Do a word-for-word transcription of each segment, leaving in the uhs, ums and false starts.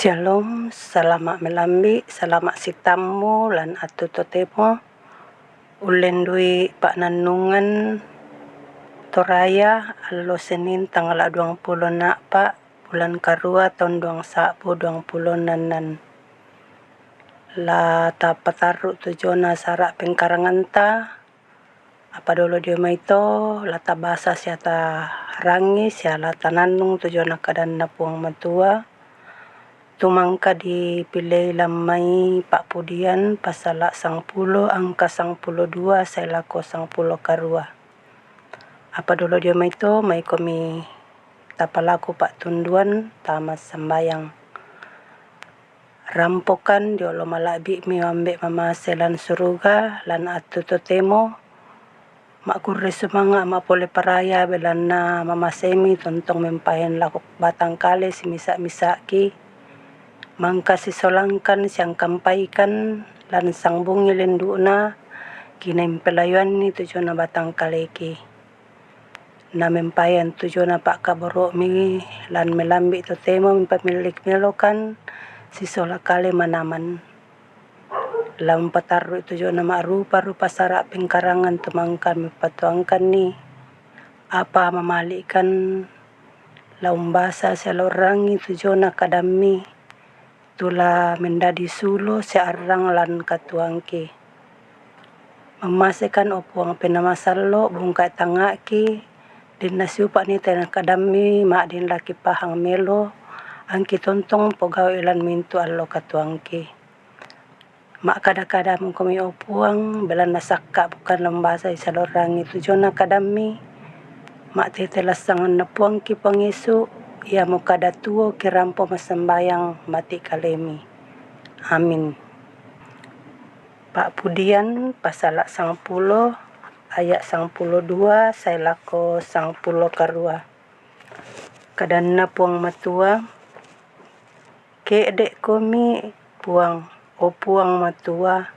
Shalom, salama' melambi', salama' sitammu lan attu totemo. Ullen dui' pa'nannungan Toraya, allo Senin tanggal duangpulo a'pa', bulan karua, taun duang sa'bu duangpulo annan. La tapatarru' tu jona sara' pengkaranganta, apa dolo dio mai to, la tabasa sia tarangi sia la tanannung tu jona kadanna Puang Matua. Tu mangka dipilei lan mai Pa'pudian pasala' sangpulo angka sangpulo dua sae lako sangpulo karua. Apa dolo dio mai to, maikomi tapalaku pa'tunduan tama sambayang. Rampokan dio lo mala'bi'mi, o Ambe' mamase lan suruga, lan attu totemo ma'kurre sumanga' ma' pole paraya, belanna mamasemi tontong mempaen lako batang kale simisa'-misa'ki. Mangka sisolangkan siangkampaikan lan sangbungi lendu'na, kinaimpelayoanni tu jona batang kaleki. Na mempaen tu jona pa'kaboro'mi lan melambi' totemo mipamillik melokan sisola kale manaman. La umpatarru'i tu jona ma'rupa-rupa sara' pengkarangan tu mangka mipatuangkanni, apa mamali'kan la umbasa sia la urrangi tu jona kadammi, tu la mendadi sulo sia arrang lan katuangki. Mammasekan, o Puang Penaa Masallo', bungka' tangnga'ki, den nasiupa'ni tena kadammi ma'din la kipahang melo, angki tontong pogau'i lan mintu' allo katuangki. Ma'kada-kada mengkomi, o Puang, belanna sakka' bukan la umbasai sia la urrangi tu jona kadammi, ma'tete lassanganna Puangki Puang Yesu, iamo kada tuo kirampo massambayang mati' kalemi. Amin. Pa'pudian pasala' sangpulo, aya' sangpulo dua sae lako sangpulo karua. Kadanna Puang Matua, ke'de'komi, Puang, o Puang Matua,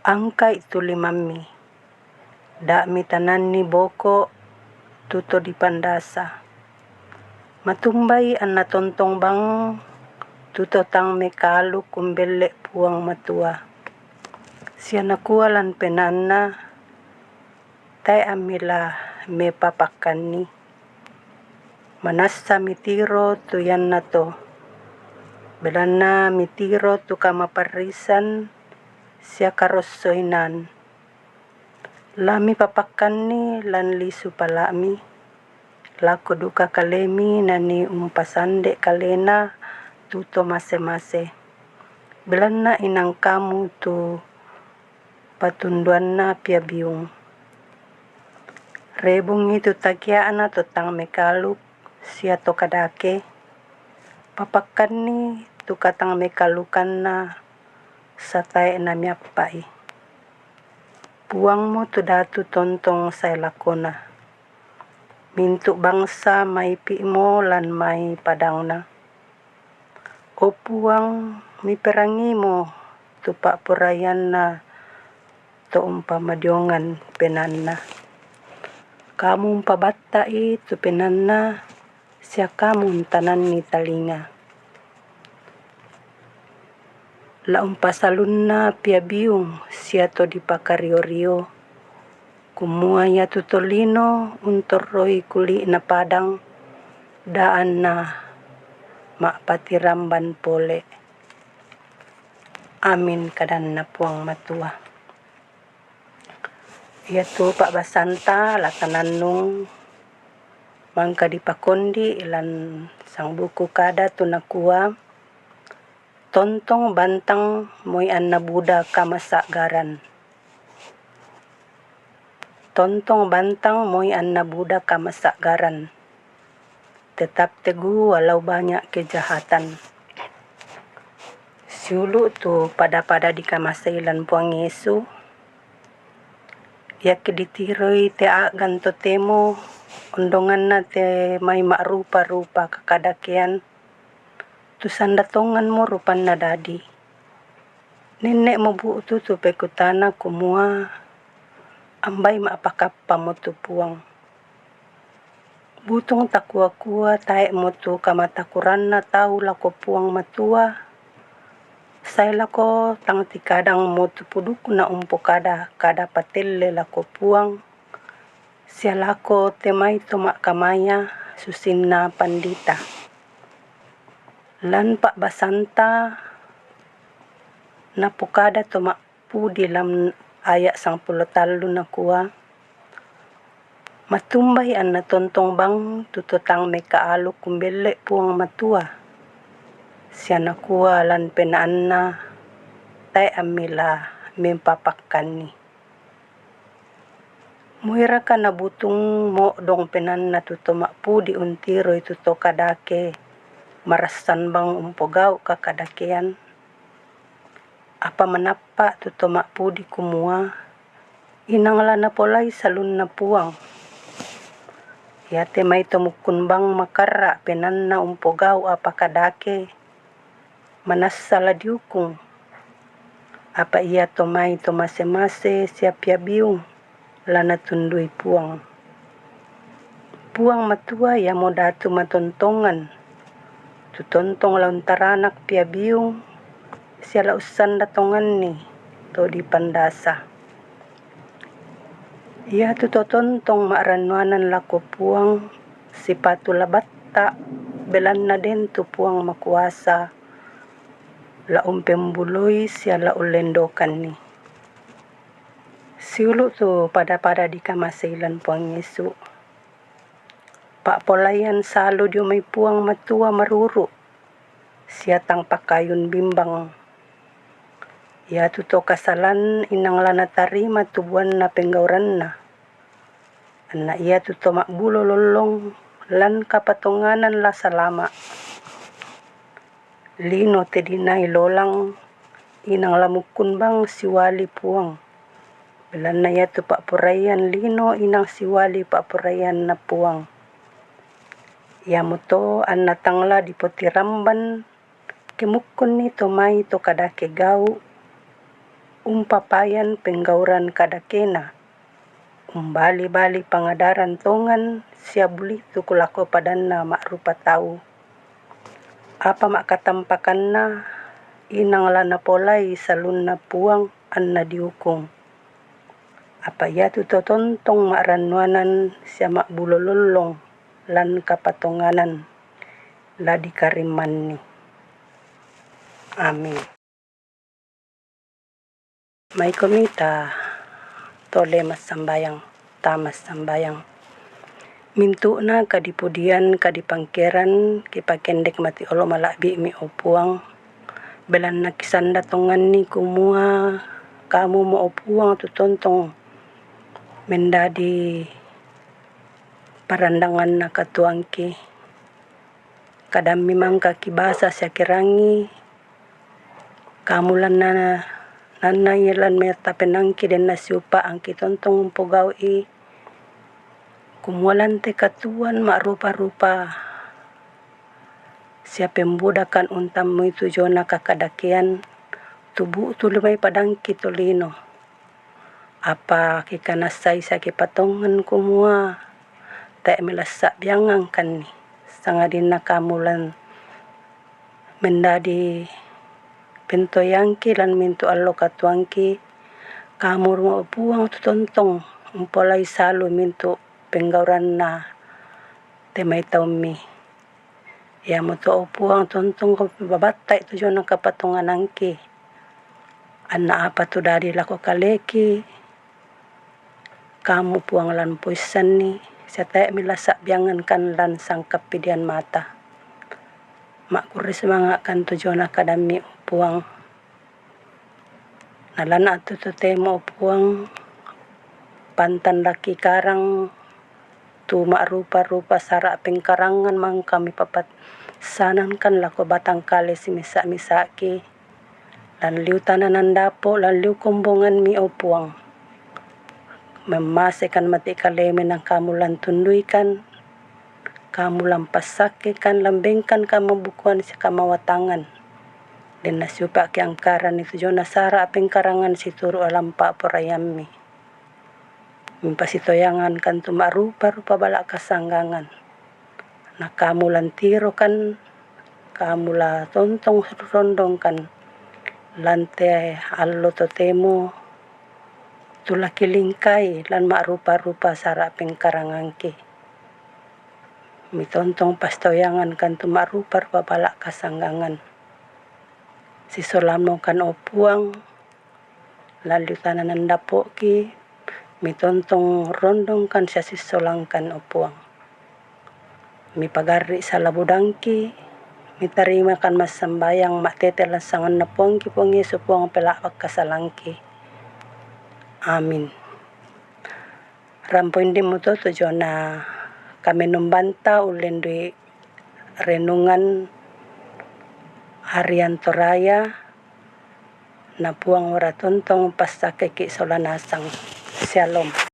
angkai tu limammi. Da' mitananni boko' tu to dipandasa. Matumbai anna tontong bang tu to tang mekaluk umbelle' Puang Matua. Sia nakua lan penaanna, tae' ammi la mepapakkanni. Manassa mitiro tu iannato, belanna mitiro tu kamaparrisan sia karossoinan. La mipapakkanni lan lisu pala'mi, lako duka kalemi nani umpasande' kalena tu to mase-mase. Belanna inang kamu tu patunduanna pia biung. Rebungi tu takia'na to tang mekaluk sia to kadake, papakkanni tu katang mekalukanna satae'na miappa'i. Puangmo tu datu tontong sae lakona. Mintu' bangsa maipi'mo lan mai padangna. O Puang, miperangimo tu pa'poraianna to umpamadiongan penaanna. Kamu umpabatta'i tu penaanna, sia kamu untananni talinga. La umpasalunna pia biung sia to dipakario-rio, kumua iatu tolino untorroi kuli'na padang, da' anna ma'patiramban pole. Amin, kadanna Puang Matua. Iatu pa'basanta la tanannung mangka dipakondi' lan sangbuku kada tu nakua, tontong bantang moi anna buda kamasa'garan. Tontong bantang moi anna buda kamasa'garan. Tetap teguh walau banyak kejahatan. Siulu' tu pada-pada dikamasei lan Puang Yesu, iake ditiroi te a'gan totemo, ondonganna te mai ma'rupa-rupa kakadakean, tu sanda tonganmo rupanna dadi. Nenne'mo bu'tu tu pekutana kumua, ambai ma'pakappamo tu Puang. Butung takua-kua tae' mo tu kamatakuranna tau lako Puang Matua, sae lako tang tikadang mo tu pudukna umpokada kada patelle lako Puang, sia lako te mai to ma'kamaya susinna pandita. Lan pa'basanta napokada to ma- pudi lam aya' sangpulo tallu nakua, matumbai anna tontong bang tu to tang mekaalu kumbelle Puang Matua, sia nakua lan penaanna, tae' ammila mempapakkanni. Muiraka nabutung mo'dong penaanna tu to ma'pudi untiroi tu to kadake marassan bang umpogau' kakadakean? Apa manappa' tu to ma'pudi kumua, inang la napolai salunna Puang. Iate mai to mukkun bang makarra' penaanna umpogau' apa kadake, manassa la diukung. Apa iato mai to mase-mase sia pia biung, la natundui Puang. Puang Matua iamo Datu matontongan, tu tontong la untaranak pia biung, sia la ussanda tonganni to dipandasa. Iatu to tontong ma'rannuanan lako Puang, sipatu la batta', belanna den tu Puang Makuasa la umpembuloi sia la ullendokanni. Siulu' tu pada-pada dikamasei lan Puang Yesu. Pa'polaian salu dio mai Puang Matua maruru', sia tang pakayun bimbang. Iatu to kasalan inang la natarima tu buanna penggauranna. Anna iatu to ma'bulo lollong lan kapatonganan la salama'. Lino te dinai lolang, inang la mukkun bang siwali Puang. Belanna iatu pa'poraian lino inang siwali pa'poraianna Puang. Iamoto anna tang la dipotiramban, ke mukkunni to mai to kadake gau', umpapayan penggauran kadakena, umbali-bali pangadaran tongan sia bulituk lako padanna ma'rupa tau. Apa ma'katampakanna, inang la napolai salunna Puang anna diukung. Apa iatu to tontong ma'rannuanan sia ma'bulo lollong lan kapatonganan, la dikarimmanni. Amin. Maikomi ta tole massambayang, ta massambayang. Mintu'na kadipudian, kadipangkeran, kipakendek mati olo mala'bi'mi, o Puang. Belanna kisanda tonganni kumua, kamu mo, o Puang, tu tontong mendadi parandanganna katuoangki. Kadammi mangka kibasa sia kirangi, kamu lanna, nanna ia lan mata penaangki den nasiupa'angki tontong umpogau'i, kumua lan te katuoan ma'rupa-rupa sia pembudakan untammui tu jona kakadakean, tubu' tu limai padangki tolino. Apa kikanassai sia kipatongan kumua, tae' milassa' biangangkanni, sangadinna kamu lan mendadi pentoiangki lan mintu' allo katuoangki, kamu mo, o Puang, tu tontong umpolai salu mintu' penggauranna te mai taummi. Iamoto, o Puang, tontongko babatta'i tu jona kapatonganangki. Anna apa tu dadi lako kaleki, kamu, Puang, lan poissanni, sia tae' milassa' biangangkan lan sangkappidian mata. Ma'kurre sumanga'kan tu jona kadammi, o Puang. Na lan atu totemo, o Puang, pantan laki karang tu ma'rupa-rupa sara' pengkarangan mangka mipapassanangkan lako batang kale simisa'-misa'ki, lan liu tananan dapo', lan liu kombonganmi, o Puang. Memmasekan mati kalemi, na kamu lan tunduikan, kamu lan passakkekan, lan bengkan kamabukuan sia kamawatangan. Den nasiupa'ki angkaranni tu jona sara' pengkarangan situru' lampa poraiammi. Mipasitoyangankan tu ma'rupa-rupa bala' kasanggangan. Na kamu la ntirokan, kamu la tontong rondongkan, lan te allo totemo tu la kilingkai lan ma'rupa-rupa sara' pengkarangangki. Mitontong pastoyangankan tu ma'rupa-rupa bala' kasanggangan. Sisolamnokan, o Puang, lan liutanan dapo'ki, mitontong rondongkan sia sisolangkan, o Puang. Mipagarri' sala budangki, mitarimakan massambayang ma'tete lan sanganna Puangki, Puang Yesu, Puang pela'bak kasalangki. Amin. Rampo indi mutoto jona kamenumbanta ullendui renungan harian Toraya, na Puang ora tontong passakkeki sola nasang. Syalom.